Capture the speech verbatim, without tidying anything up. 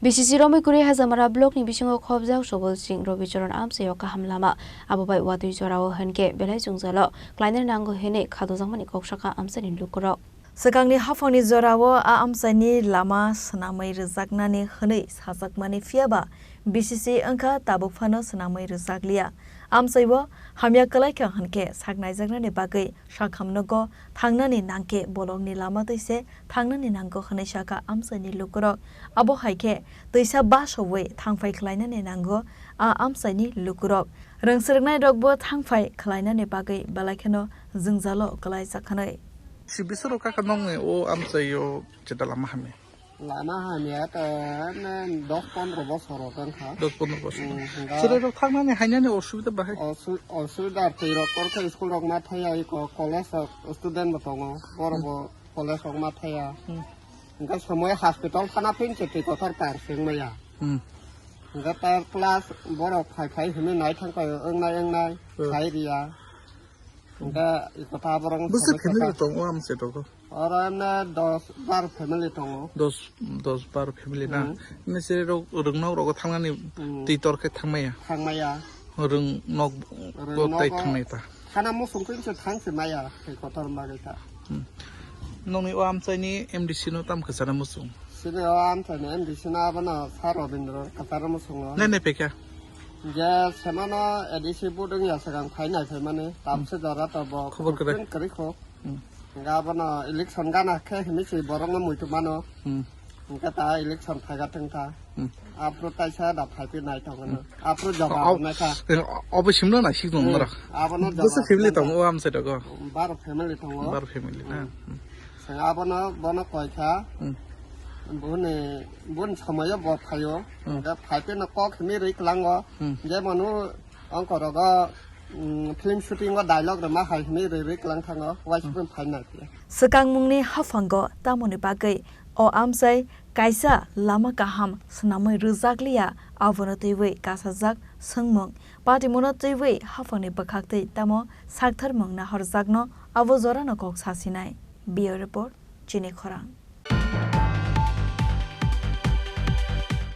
B C C Romoi Kuri Hajamara block ni bisingo khobjak Sobol Singh Robicharan amchaio kaham lama, abo bai watwi jorao hinkhe belai jwngjalo khlaina nango hinwi khadojakmani kok sakha amchaini lukurok. Swkangni haphangni jorao a amchaini lama swnamwi rwjaknani hwnwi sajakmani, phiyaba B C C wngkha tabuk phano swnamwi rwjakliya. Amchaio hamya kwlaikha hinkhe saknaijaknani bagwi sakhamnogo thangnani nangkhe bolongni lama twi se thangnani nango hwnwi sakha amchaini lukurok. Abo hai khe twisa basowi thangphai khlainani nango a amchaini lukurok. Rwngswrwngnairokbo thangphai khlainani bagwi belai kheno jwngjalo kwlaijak hwnwi. Si bisoro kaka nongni o amchaio cheta lama hamya? Lama hamya to, ne, dos pondro bosor rok wngkha. Dos pondro bosor. Hmm, hwnba. Chwrairok thangnani hainani osubida bahai? Osu-, osubida twi rok korkhe school rok ma thaya, iko college rok student bo tongo, borok bo college rok ma thaya. Hmm. Hwnkhe somoi hospital thana phin se twi kotor par seng maya. Hmm. Hwnkhe ta plus borok phai phai hwnwi nai thang paio, wngnai wngnai, Hmm. Khai riya. Hwnkhe iko ta borok Bwswk somoi family kha. Tongo amchaio? Oro emne dos bar family tongo. Dos, dos bar family na? Hmm. Emne se rok rwngnok rogo thangnani Hmm. Twi tor khe thangmaya? Thangmaya. Rwngnok bo Rwngnogo tai thangnai ta? Thana muchung phin se thang se maya, twi kotor bagwi ta. Hmm. Nongni o amchaini M D C no tam khachana muchung? Sini o amchaini M D C no abono Sir Robindro khachana muchungo. Nai nai phaikha? Je semano A D C vote wngya swkang phai nai phaimani, tamse jora to bo Khobor kwrwi. Khobor kwrwi kho. Hmm. Hwnkhe abono election gana khe hinwi se borokno muitu mano. Hmm. Hwnkhe ta election phaiga thwngkha. Hmm. Aphuru taisa da phaipi nai tongo no. Hmm. Aphuru jawab Ob-, nai kha. Eh, obo simno nai sik tongo Hmm. Norok. Abono Bwswk jawab family nai tongo kha. O amchaio? Baro family tongo. Baro family na? Hmm. Hmm. Chwng abono bono koi kha. Hmm. Boni, boni somoyo bo phaio. Hmm. Hwnkhe phaipi no kok hinwi rwi kwlango. Hmm. Je manu Ongkorogo, mm, film shooting o dialogue rwma hai hinwi rwi rwi kwlang thango, waisukmung Hmm. Phai nai phiya. Swkangmungni haphango tamoni bagwi o amchai kaisa lama kaham swnamwi rwjakliya, abono twiwi kasajak swngmung. Patimuno twiwi haphangni bwkhaktwi tamo saktharmung nahorjakno abo jorano kok sasinai. Bureau Report, Chini Khorang.